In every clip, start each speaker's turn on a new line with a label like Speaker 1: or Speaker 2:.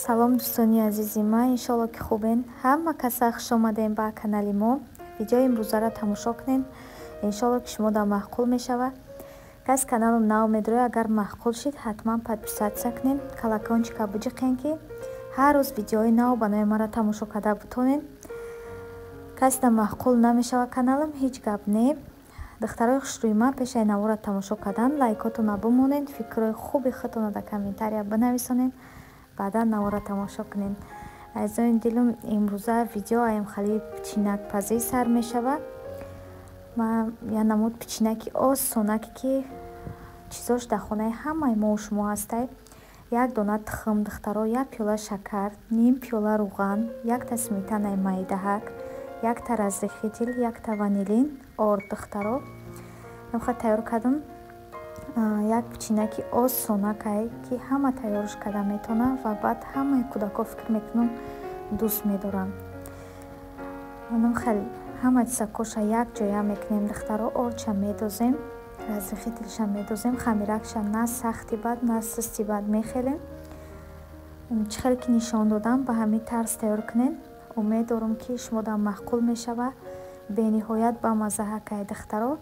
Speaker 1: Салом, дӯстони азизи ман, иншолло, ки хубен. Ҳама каса хуш омадем ба канали мо. Видеои имрӯзаро тамошо кунед, иншолло, ки шумо да маъқул мешавад. Каси каналам нав медрояд, агар маъқул шид, ҳатман подписаться кунед, колокольчика буҷиқен, ки ҳар рӯз видеои нав ба нави маро тамошо карда бутонед. Каси да маъқул намешавад каналам, ҳеҷ гап не. Духтарои хушрӯи ман, пешаи наворро тамошо кардан лайкотонро бимонед, фикрҳои хуби худтонро дар комментария бинависонед, баъдан наворро тамошо кунед. Азизони дилум, имрӯза видео аям хали печеньепазӣ сар мешавад. Ман як намуд печеньеки осонаке, ки чизош дар хонаи ҳамаи мову шумо ҳастай. Як дона тухм, духтаро, як пиёла шакар, ним пиёла рӯған, якта сметанаи майдаҳак, якта разрыхлитель, якта ванилин, орд. Духтаро, мехоҳад тайёр кардам як печеньеки осонакай, ки ҳама тайёрш карда метавонад ва баъд ҳамаи кӯдакҳо, фикр мекунам, дӯст медоранд. Хеле ҳама чизакоша як ҷоя мекунем, духтаро. Ордша медозем, разрыхлительша медозем, хамиракша на сахти бад, на сусти бад мехелем. Чӣ хеле ки нишон додам, ба ҳамин тарз тайёр кунед. Умед дорам, ки шумода маъқул мешавад. Бениҳоят бамаззаҳакай, духтаро.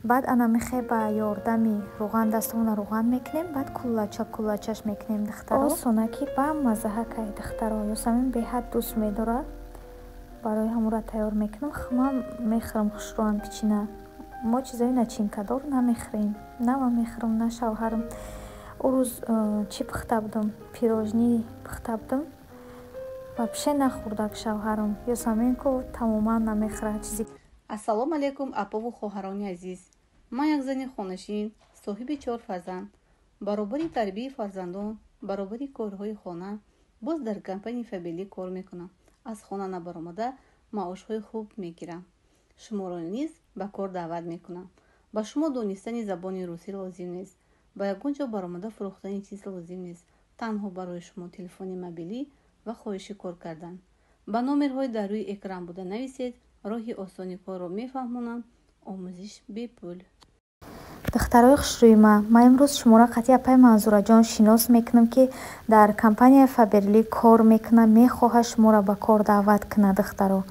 Speaker 1: Баъд ана мехе ба ёрдами рӯған дастамона рӯған мекунем, баъд куллача куллачаш мекунем, духтаро. Осонаки бамаззаҳакай, духтаро. Ёсамин беҳад дӯст медорад, барои ҳамонро тайёр мекунам. Ман мехӯрам хушрӯам печенье. Мо чизои начинкадор намехӯрем, на ман мехӯрам, на шавҳарам. Ӯ рӯз чӣ пухта будам, пирожни пухта будам, вообще нахӯрдак шавҳарам. Ёсамин ку тамоман намехӯрад чизи.
Speaker 2: Ассалому алайкум, апову хоҳарони азиз! Ман як зани хонашин, соҳиби чор фарзанд. Баробари тарбияи фарзандон, баробари корҳои хона, боз дар компанияи Фаберлик кор мекунам. Аз хона набаромада, маошҳои хуб мегирам. Шуморо низ ба кор даъват мекунам. Ба шумо донистани забони русӣ лозим нест, ба ягон ҷо баромада фурӯхтани чиз лозим нест. Танҳо барои шумо телефони мобилӣ ва хоҳиши кор кардан. Ба номерҳои дар рӯи экран буда нависед, роҳи осони корро мефаҳмонам. Омӯзиш бепул.
Speaker 1: Духтарои хушрӯи ман, ман имрӯз шуморо қатъи апаи Манзураҷон шинос мекунам, ки дар компанияи Фаберлик кор мекунад, мехоҳад шуморо ба кор даъват кунад. Духтаро,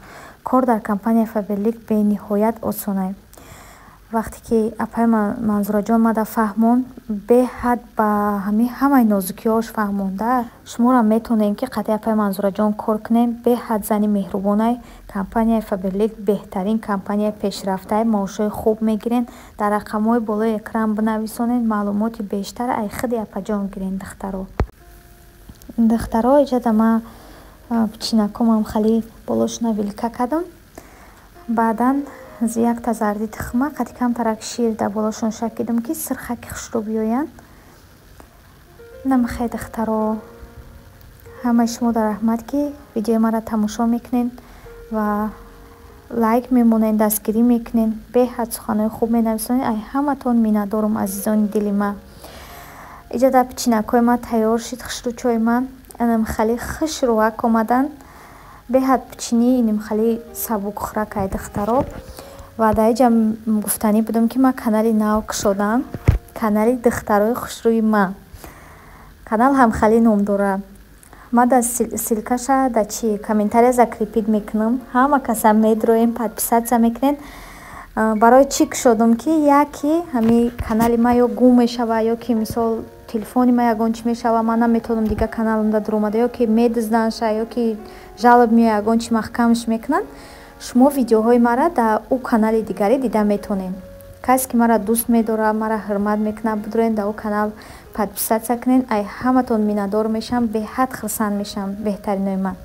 Speaker 1: кор дар компанияи Фаберлик бениҳоят осонай. Вақте ки апаи Манзураҷон омада фаҳмонд, беҳад ба ҳамаи нозукиҳош фаҳмонда. Шуморо метавонем, ки қатъи апаи Манзураҷон кор кунем. Беҳад зани меҳрубонай. Компанияи Фаберлик беҳтарин компанияи пешрафтаи, маошҳои хуб мегирен. Дар рақамҳои болои экран бинависонед, маълумоти бештар ай худи апаҷон гирен, духтаро. Духтаро, иҷода ман печенькомам хали болошона вилка кардам. Баъдан якта зарди тухма қати камтарак шир дар болошон шакидам, ки сирхаки хушрӯ биёянд. Намихай, духтаро, ҳамаи шумо дар раҳмат, ки видеои маро тамошо мекунед ва лайк мемонед, дастгирӣ мекунед, беҳад суханҳои хуб менависонед. Ай ҳаматон миннатдорум, азизони дили ман. Иҷода печенькҳои ман тайёр шид, хушрӯчои ман анамхали хушрӯак омаданд. Беҳад печенье инимхали сабукхӯракай, духтаро. Ва дар инҷа гуфтанӣ будам, ки ман канали нав кушодам, канали духтарои хушрӯи ман. Канал ҳамхали ном дорад. Ман дар ссылкаша дар чи комментария закрепить мекунам. Ҳама каса медроем, подписаться мекунед. Барои чӣ кушодам? Ки яке ҳамин канали ман ё гум мешавад, ё ки мисол телефони ман ягон чӣ мешавад, ман наметавонам дигар каналамда дуромада, ё ки медизданша, ё ки жалоб меояд, ягон чӣ маҳкамаш мекунанд. Шумо видеоҳои маро дар ӯ канали дигарӣ дида метавонед. Касе ки маро дӯст медорад, маро ҳурмат мекунад, бидурен, дар ӯ канал подписаться кунед. Ай ҳаматон миннатдор мешавам, беҳад хурсанд мешавам, беҳтаринои ман.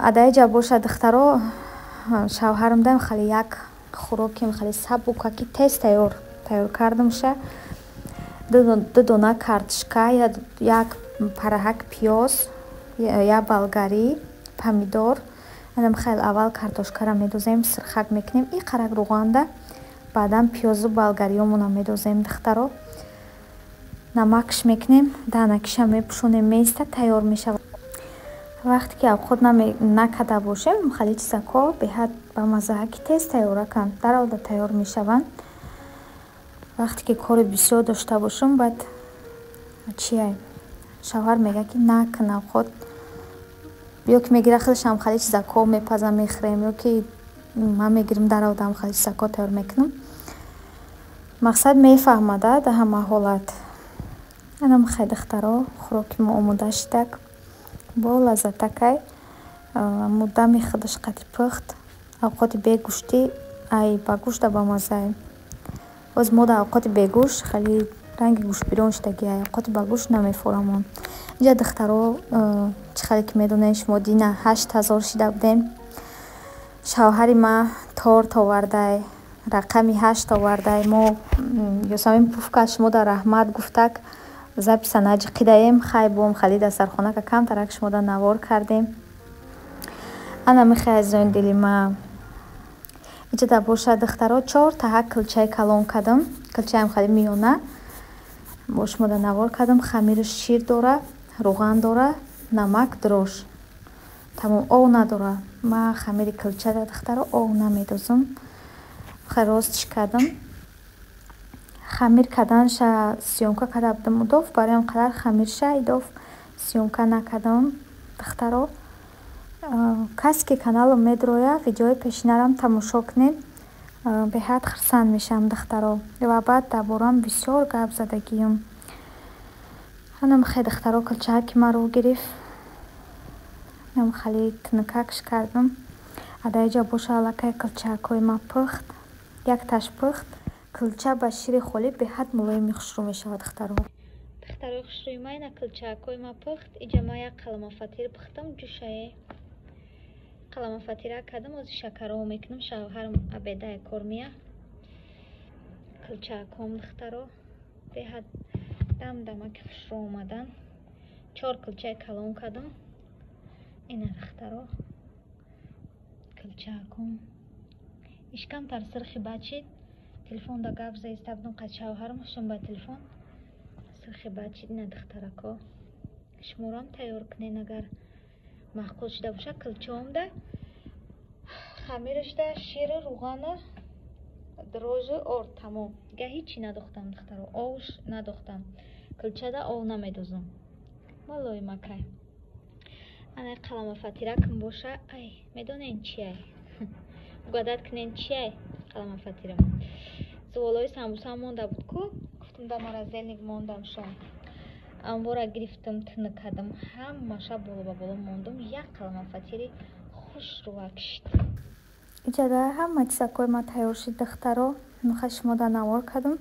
Speaker 1: Адаиҷа бошад, духтаро, шавҳарам дам хеле як хӯроки хеле сабукаки тез тайёр кардамша. Ду дона картошка, як параҳак пиёз, як болгарӣ, помидор. Анам хел аввал картошкаро медозем, сирхак мекунем и қарак рӯғанда, баъдан пиёзу болгариёмонро медозем, духтаро, намакш мекунем, данакиша мепӯшонем, меистад, тайёр мешавад. Вақте ки авқот накарда бошем, хеле чизакҳо беҳад бамаззаҳаки тез тайёраканд, даралда тайёр мешаванд. Вақте ки кори бисёр дошта бошам, баъд чия. Шавҳар мега, ки накун авқот, ё ки мегира худашам хали чизако мепазам, мехӯрем, ё ки ман мегирам даровдам, хали чизако тайёр мекунам. Мақсад мефаҳмада дар ҳама ҳолат. Анам хай, духтаро, хӯроки мо омода шидак, бо лаззатакай муддами худаш қати пухт. Авқоти бегӯштӣ ай ба гӯшта бамаззае. Боз мо дар авқоти бегӯшт хеле ранги гӯштбирён шудагиай, авқоти ба гӯшт намефорамон. Инҷа, духтаро, чӣ хеле ки медонед шумо, дина 8000 шида будем. Шавҳари ма торт овардай, рақами 8 овардай. Мо Ёсамин пуфка шумо дар раҳмат гуфтак, записа наҷиқидаем. Хай, бом хали дастархонака камтарак шумо дар навор кардем. Ана михай, азизони дили ма, иҷода бошад, духтаро, чор таҳак килчаи калон кардам, килчаам хали миёна бо шумо дар навор кардам. Хамираш шир дора, рӯған дора, намак, дрожжи, тамом, ов надора. Ма хамири килчада, духтаро, ов намедозам. Хай, ростш кардам, хамир карданша съёмка карда будам удов, барои он қадар хамирша идов съёмка накардам. Духтаро, касе ки каналам медрояд, видеои пешинарам тамошо кунед, беҳад хурсанд мешавам, духтаро. Ва баъд дар борам бисёр гап задагиюм. Анам хай, духтаро, килчаҳа ки ман рӯ гирифт, нам хали тунукакш кардам. Адаиҷа боша, аллакай килчаҳакҳои ма пухт, якташ пухт. Килча ба шири холӣ беҳад мулоими хушрӯ мешавад, духтаро. Духтарои хушрӯи ма, ина килчаҳакҳои ма пухт. Иҷа ма як қалама фатир пухтам, ҷӯшае қалама фатира кардам, ози шакарҳо мекунам. Шавҳарам обедае кор мия. Килчаҳакҳом, духтаро, беҳад дам дамаки хушрӯ омадан. Чор килчаи калон кардам. Ина, духтаро, килчаҳакҳом ишкамтар сирхи бад шид. Телефонда гап заиста будам қад шавҳарам, ҳушам ба телефон сирхи бад шид. Ина, духтарако, шуморам тайёр кунед, агар маъқул шуда бошад. Килчаомда хамирашда ширу рӯғану дрожжи, орд, тамом, дига ҳичи надохтам, духтаро, овш надохтам. Килчада ов намедозам, малоимакай. Ана қалама фатиракм боша, ай медонен чиай? Угадать кунен, чиай қалама фатирам? Зуволои самбуса монда буд ку, гуфтам, да морозильник мондам шон, амбора гирифтам, тунук кардам, ҳамаша боло ба боло мондум, як қалама фатири хушрӯвак шид. Иҷада ҳама чизакҳои ма тайёр шид, духтаро, миха шумо дар навор кардам.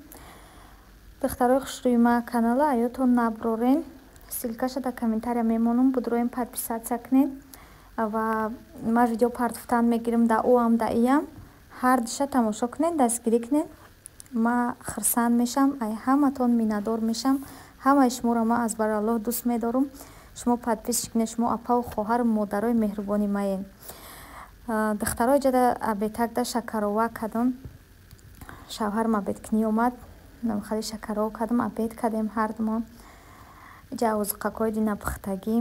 Speaker 1: Духтарои хушрӯи ма, канала аётон наброрен, ссылкаша дар комментария мемонам, будроем, подписаться кунед. Ва ман видео партофтан мегирам да ӯам, да иям, ҳар диша тамошо кунед, дастгирӣ кунед. Ма хурсанд мешавам, ай ҳаматон миннатдор мешавам. Ҳамаи шуморо ман аз барои Аллоҳ дӯст медорам. Шумо подписчик не, шумо апаву хоҳару модарои меҳрубони маед. Духтаро, иҷода обедакда шакарова кардам. Шавҳарам обедкунӣ омад, хали шакарова кардам, обед кардем ҳардумон. Иҷа озуқакҳои дина пухтагӣ.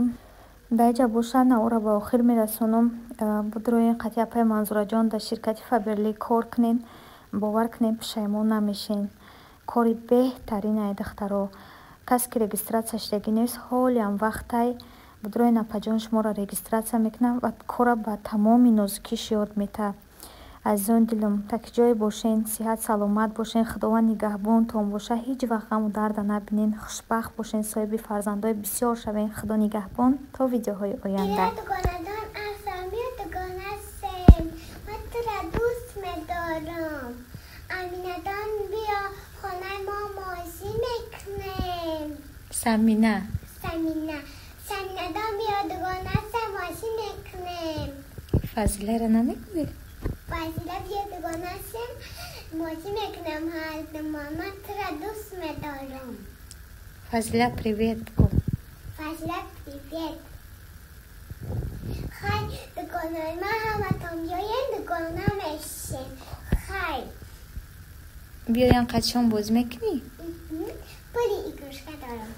Speaker 1: Дар иҷа боша, наворро ба охир мерасонам. Будроен, қатъи апаи Манзураҷон дар ширкати Фаберлик кор кунед, бовар кунед, пушаймон намешен. Кори беҳтаринае, духтаро. Касе ки регистрация шудагӣ нест, ҳолиам вақтай, будроен, апаҷон шуморо регистрация мекунад ва кора ба тамоми нозукиш ёд метаҳад. Азизони дилам, таки ҷое бошен, сиҳат саломат бошен, Худованд нигаҳбонтон боша, ҳеҷ вақт ғаму дарда набинен, хушбахт бошен, соҳиби фарзандои бисёр шавен. Худо нигаҳбон, то видеоҳои оянда.
Speaker 3: Дугонадон асам, биё дугона сем, ман тура дӯст медорам. Аминадон, биё хонаи мо, мозӣ мекунем.
Speaker 1: Самина.
Speaker 3: Самина, Саминадон, биё дугона сем, мозӣ мекунем.
Speaker 1: Фазиларо намегӯӣ?
Speaker 3: Фазила, биё дугона сем, мозӣ мекунем ҳардумон, ман тура дӯст медорам.
Speaker 1: Фазила, привет бигӯ.
Speaker 3: Фазила, привет. Хай, дугонаи ман, ҳаматон биёен, дугона мешем, хай.
Speaker 1: Биёян, қачон бозӣ мекунӣ?
Speaker 3: Пули игрушка дорам.